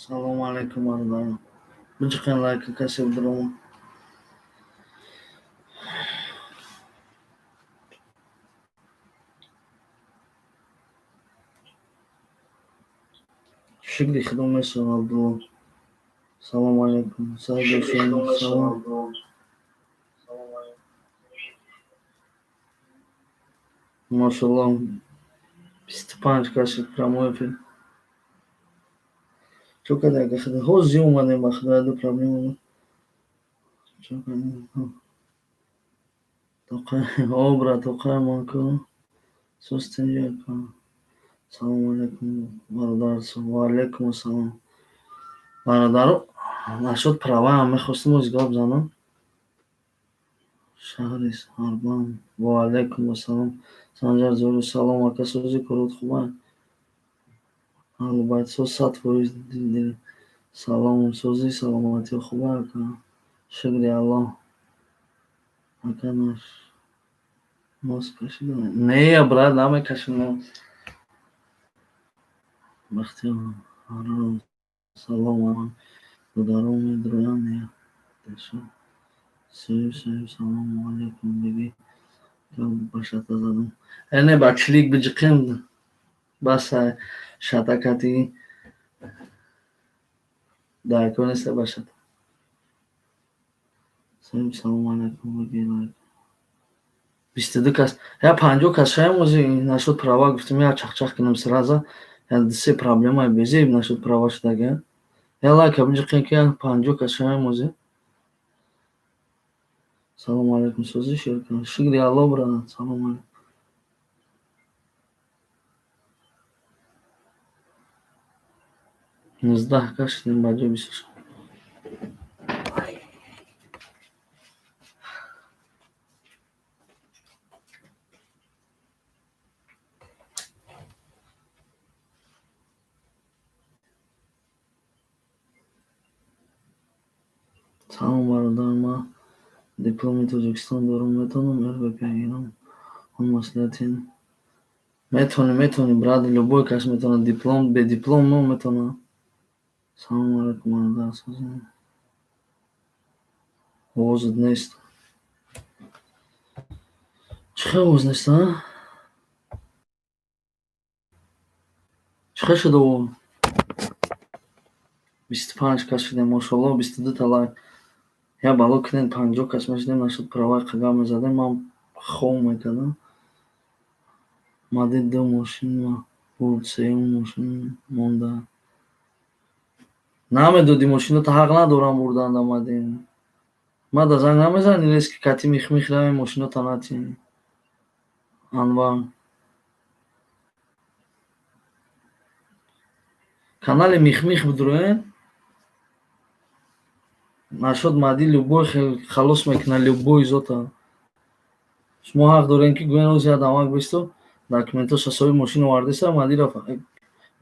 Салому алайкум, бародарон. Биҷиқен лайка, касе бидрома. Шукри Худо месӯм, Абдулло. Салому алайкум. Саид Ҳусейн, салом. Машаллоҳ, 25 кас шуд прямой эфир. Чо кади, ака Худо? Ҳозир омадем, ба Худо, яду проблема буд. Чо кади? Тоқай, о брат, тоқай ман ку? Соз тинҷи, ака. Салому алайкум, бародар. Ва алайкум ассалом. Бародаро, насчёт праваам мехостем оз гап занам. Шаҳри Сарбанд. Ва алайкум ассалом. Санҷар Зоиров, салом, ака, сози, корот хуб? Аҳлу байт соз, 100%. Салом, созӣ, саломатиҳо хуб, ака? Шукри Аллоҳ. Ака, наш нос кашида? Не, брат, намекашем нос. Бахтиёр Ҳароров, салом, додаром медроянд? Не. Соҳиб, соҳиб, салому алайкум, бигӣ, ба шата задам. Э, не, ба члик биҷиқем, бас шата кати дар кор неста ба шата. Соҳиб, салому алайкум, бигӣ, лайк. 22 кас, я 50 кас шаем ози насчёт права гуфтем, я чахчах кунем сразу, я се проблемаи безеб насчёт права шудага. Я лайка биҷиқем, ки 50 кас шаем ози. Салому алайкум, созӣ, шерка? Шукри Аллоҳ, брат, салому алайкум. 19 кас шудем ба ҷои 26. Салом, бародар, ман дипломи Тоҷикистон дорам, метавонам РВП гирам? Он маслиҳати. Метавонӣ, метавонӣ, брат, любой кас метавонад, диплом, бе диплом но метавонад. Салому алайкум, бародар, созӣ? Овозат нест. Чӣ хел овоз нест, а? Чӣ хел шуд овоз? 25 кас шудем, мошоалло, 22 та лайк. Я бало кунед, 50 кас мешудем, насчёт праваи гап мезадем, ман хоб мекардам. Мади ду мошин бурд, сеюм мошин монда. Намедодӣ мошинота, ҳақ надорам бурданда, Мади. Мада занг намезанӣ, нест ки кати мих-мих равем, мошинота натӣ. Анвар. Канали мих-мих бидроен. Насчёт Мади любой хел халос мекунад, любой зота. Шумо ҳақ дорем, ки гӯян оз як дамак бисту документоша соҳиби мошин овардеса, Мадиро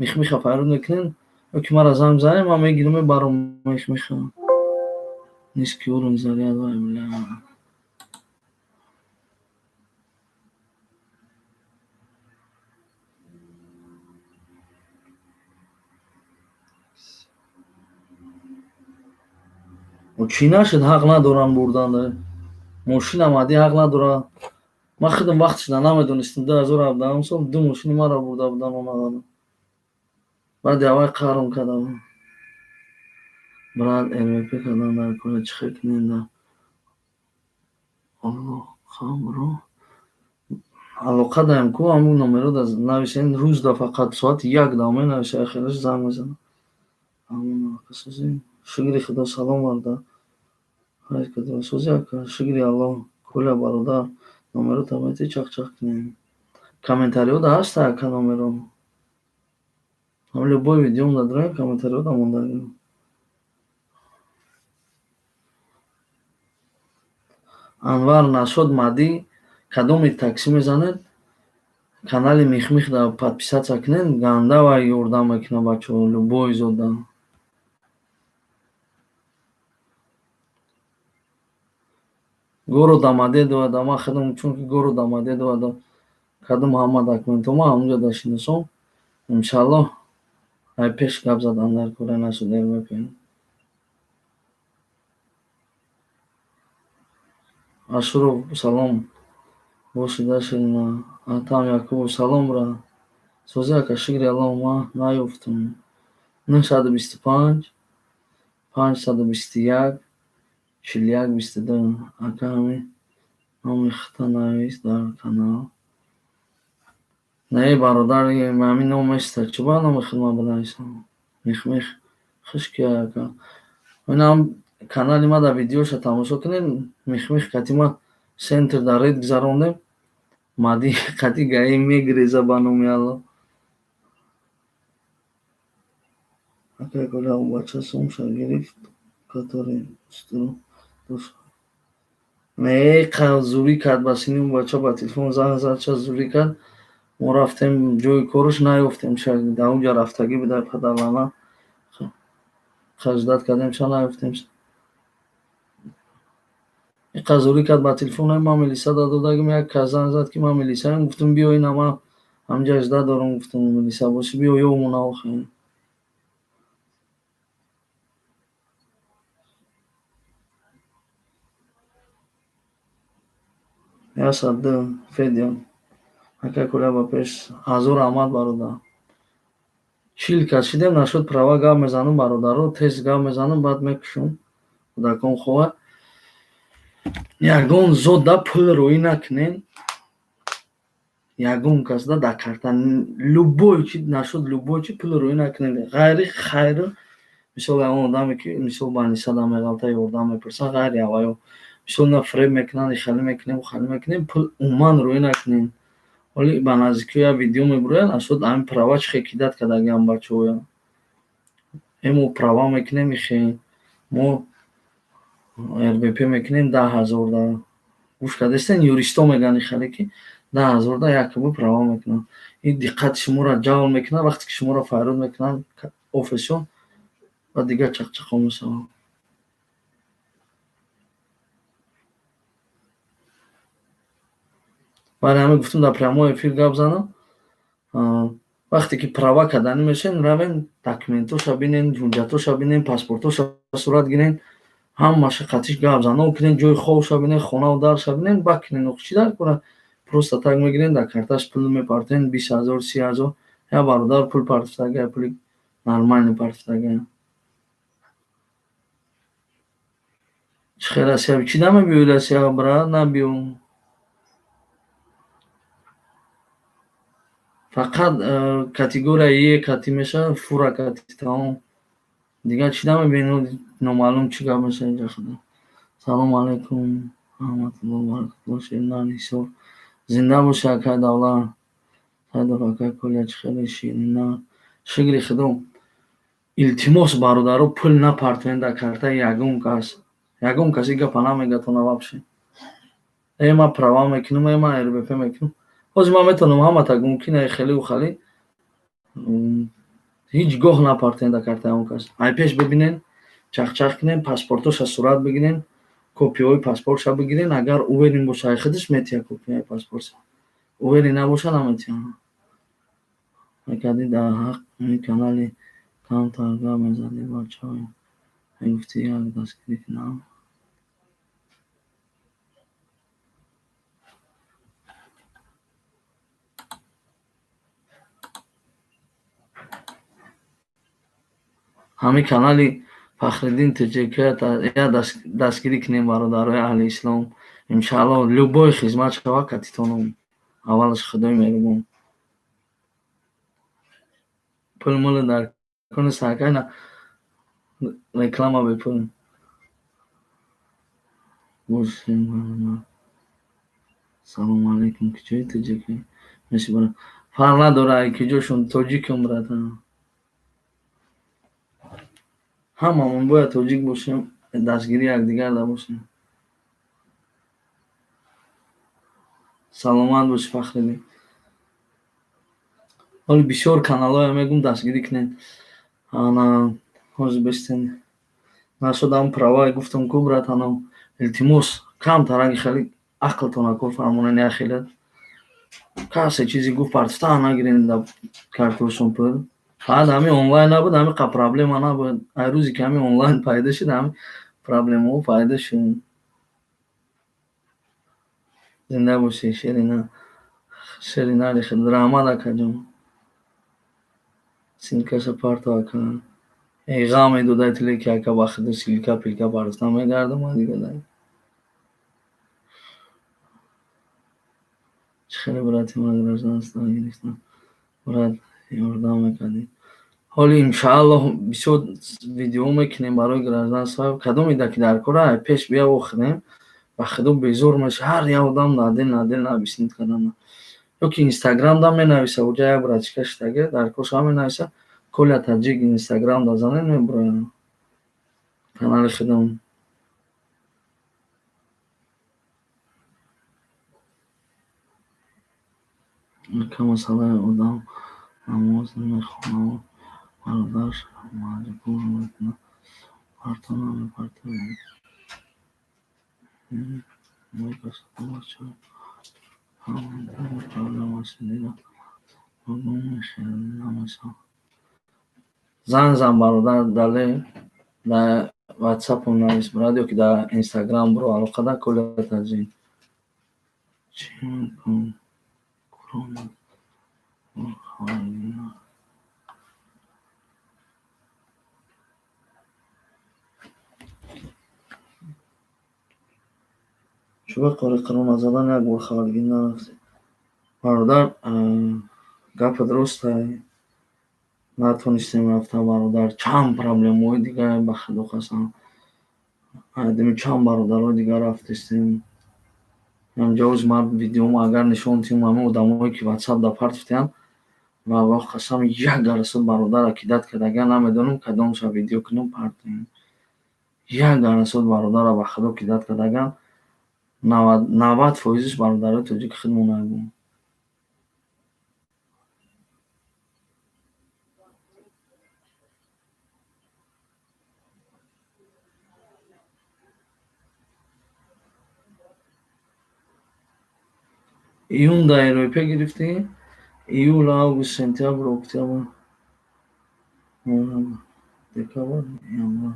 мих-миха файрод мекунем, ё ки мара занг бизанем, ман мегирам, мебарам мих-миха. Низкий уровень заряд, вай, бля. Чӣ нашуд, ҳақ надорам бурданда. Мошина Мади ҳақ надорад. Ман худам вақтшда намедонистам, 2017 сол ду мошини маро бурда будан омаданд. Баъди аввал қарм кардам. Брат, РВП кардан дар кора чӣ хел кунем да? Алоқамро алоқа даем ку, ҳамун номеро нависен, рӯзда фақат соати 1 да менависа, ахираш занг мезанам. Шукри Худо, салом, бародар. Созӣ, ака, шукри Аллоҳ. Коля, бародар, номерота мети, чахчах кунем. Комментариҳода ҳаста, ака, номеро. Ҳам любой видеом дадроем, комментариҳода мондагӣ. Анвар, насчёт Мадӣ кадоми таксӣ мезанед, канали Михмихда подписаться кунед, ганда вай ёрдам мекунад бачаҳо, любой зода. Город Домодедово, ман худам чунки город Домодедово кадом ҳама документҳо ман ҳамунҷо дашинасом. Иншаллоҳ, Ай пеш гап задан дар кора нашуд РВП. Ашуров, салом. Боши даши Атам Якубов, салом, брат. Сози, ака, шукри Аллоҳ, ман наёфтам. 925 521 41 22. Ака, ҳамин номи худта навис дар канал. Не, бародар, ҳамин ном места. Чӣ бояд номи худ ман бинависам? Михмих хушки, ака. Инам канали ма дар видеоша тамошо кунед. Михмих кати ма центр дар рейд гузарондем. Мади қати гаи мегиреза, ба номи Аллоҳ. Ака, коля, у бача сумша гирифт, который дошт. Не, зурӣ кард ба сини у бача, ба телефон занг зад, ча зурӣ кард. Мо рафтем ҷои кораш, наёфтем. Дар онҷа рафтагӣ буда, падарлана. Ждать кардем, ча наёфтем. Иқа зурӣ кард ба телефон: ман милиса додагим. Як кас занг зад, ки ман милисаям. Гуфтам, биё, ина ман ҳаминҷа ждать дорам. Гуфтам, милиса бошӣ, биё, ёбмона охи. 102 Федя. Ака Коля, ба пеш, ҳазор раҳмат, бародар. 40 кас шидем, нашуд права гап мезанам, бародаро, тез гап мезанам, баъд мекушам. Кӯдакон хова. Ягон зот да пул рӯӣ накунен. Ягон кас да дар карта любой чи нашуд, любой чи пул рӯӣ накунен. Ғайри хайр, мисол, ягон одаме, ки мисол банисада меғалта, ёрдам мепурсад, ғайри аваё. Мисол, ина фиреб мекунанд, ихалӣ мекунем, ухалӣ мекунем, пул умуман рӯӣ накунен. Ҳоли ба наздикиҳо як видео мебурояд, нашуд ҳамин права чӣ хел кидать кардагиам бачаҳоя. Мо права мекунем, ихе мо РВП мекунем 10 000 да. Гӯш кардастен, юристҳо мегӯянд ихале, ки 10 000 да якбор права мекунанд. Ин диққати шуморо ҷалб мекунад, вақте ки шуморо фарёд мекунанд офисшон, баъд дигар чақчақҳо мешаванд. Барои ҳамин гуфтам, дар прямой эфир гап занам. Вақте ки права карданӣ мешавед, равен, документоша бинен, ҳуҷҷатоша бинен, паспортоша сурат гирен, ҳамаша қатиш гап занон кунен, ҷои хобша бинен, хонаву дарша бинен, баъд кунен. Охи, чӣ дар кора? Просто так мегирен, дар карташ пул мепартоен, 20 000, 30 000. Як бародар пул партофтага, пули нормальный партофтага. Чӣ хел, Россия? Чӣ намебиёи Россия, брат, набиё. Фақат категория Е катӣ мешавад, фура катӣ, тамом. Дигар чӣ намебиёи, номаълум чӣ гап мешавад инҷа худо. Салому алайкум, раҳматуллоҳ баракатуллоҳ, Шеринар Ҳисор. Зинда бошӣ, акай Давлат. Саидов, акай Коля, чӣ хеле ширинар. Шукри Худо. Илтимос, бародаро, пул напартоен дар картаи ягон кас. Ягон кас ин гапа намегӯяд вообще. Э, ман права мекунам, э, ман РВП мекунам. Ҳозир ман метавонам ҳамата гӯм, ки не, хеле ухалӣ. Ҳеҷ гоҳ напартоен дар картаи он кас. Ай пеш бибинен, чахчах кунен, паспортоша сурат бигирен, копияҳои паспортша бигирен. Агар уверен боша, ай худаш метиҳад копияи паспортша. Уверен набоша, наметиҳад. Мекардӣ дар ҳаққи канали камтар гап мезадӣ, бачаҳо. Мегуфтӣ, як дастгирӣ кунам. Ҳамин канали Фахриддин ТҶК як дастгирӣ кунем, бародарои аҳли ислом. Иншааллоҳ, любой хизмат шавад, катитонам. Аввалаш Худои меҳрубон. Пул мулу дар кор нест, акай, реклама бепул. Бошем. Салому алайкум, куҷои тоҷикӣ? Фарқ надорад, ай куҷошон, тоҷикам, братан. Ҳамамон бояд тоҷик бошем, дастгирии якдигар бошем. Саломат бошӣ, Фахриддин. Ҳоли бисёр каналҳоя мегӯм, дастгирӣ кунед. Ана ҳозир бистен. Нашуд ҳамн правае гуфтам ку, братанам, илтимос, камтараги хеле ақлтона кор фармонед, як хеле касе чизе гуфт, партофта нагирен дар картошон пул. Фақат ҳамин онлайн набуд, ҳамин қа проблема набуд. Ай рӯзе ки ҳамин онлайн пайдо шуд, ҳамин проблемаҳо пайдо шуд. Зинда бошӣ, шерина. Шеринари худ. Раҳмат, акаҷон. Ссылка ша парто, ака. Эй, ғам медодай тиле ки, ака, ба худу ссылка пилка партофтан мегардам дига. Чӣ хеле, брат и ман, гражданство гирифтам, брат, ёрдам мекардӣ? Ҳоли, иншааллоҳ, бисёр видео мекунем барои гражданство. Кадом ида ки дар кора, пеш бия, охирем. Ба худо, безор меша, ҳар як одам отдельно отдельно объяснить кардан. Ё ки Инстаграмда менависа, уҷа як братчика шитага, дар корша менависа. Коля Таҷик Инстаграмда занед, мебурояд канали худам. Ака, масъалаи одам намоз намехонад, бародараш маҷбур мекунад, парто намепартояд, мекашад. Проблема сидида намешавад. Занг зан, бародар, дале дар Ватсапам навис, брат, ё ки дар Инстаграм биро, алоқада Коля Таҷик. Чӣ мекун? Чӯба қори Қуръон назадан як бор хабаргирӣ нарафтӣ? Бародар, гапат ростай, натонистем рафта, бародар. Чанд проблемаҳои дигар, ба худо қасам. Айдами чанд бародарои дигар рафтистем. Ҳамҷоз ман видеомо агар нишон диҳем, ҳамин одамое ки Ватсап да партофтиянд, ва қасам, як гарасот бародарро кидать кардагиан, намедонам кадомша видео кунам партоем. Як гарасот бародарро, ба худо, кидать кардагиан, 90 фоизиш бародарои тоҷики худмон набуд. Июнда РВП гирифтӣ? Июл, август, сентябр, октябр, ноябр, декабр, январ.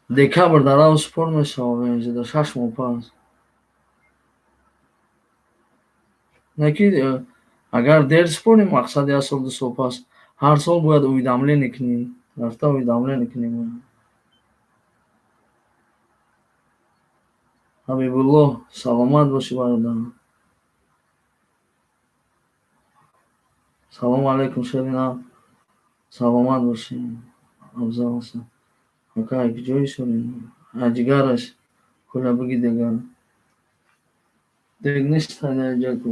Декабр дар август пур мешавад, ВНЖ 6 моҳ пас. Не ки агар дер супорӣ, мақсад, як сол, 2 сол пас, ҳар сол бояд уведомление кунӣ, рафта уведомление кунӣ бояд. Ҳабибуллоҳ, саломат бошӣ, бародар. Салому алайкум, Шерина. Саломат бошӣ, Афзал. Ака, куҷои шудӣ? Аҷигараш кула биги дигар. Дег нест аҷаку.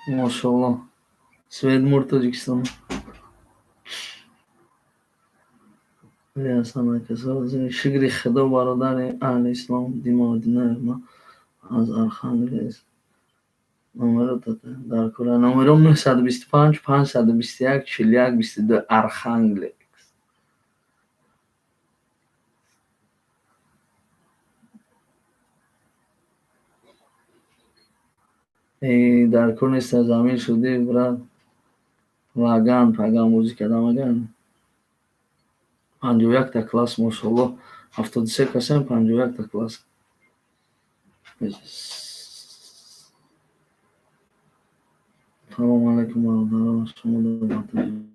Мошаллоҳ. Свет мур Тоҷикистон. Ҳасан ака, шукри Худо, бародари аҳли ислом Дима Одинаев, ман аз Архангелск. Номеро дар кора, номером 925 521 41 22, Архангелск. Дар кор нест, замин шудӣ, брат. Лаган паган бозӣ кардам, агар 51-та класс, мошаллоҳ, 73 касем, 51-та класс. Салому алайкум, бародарон, шумо.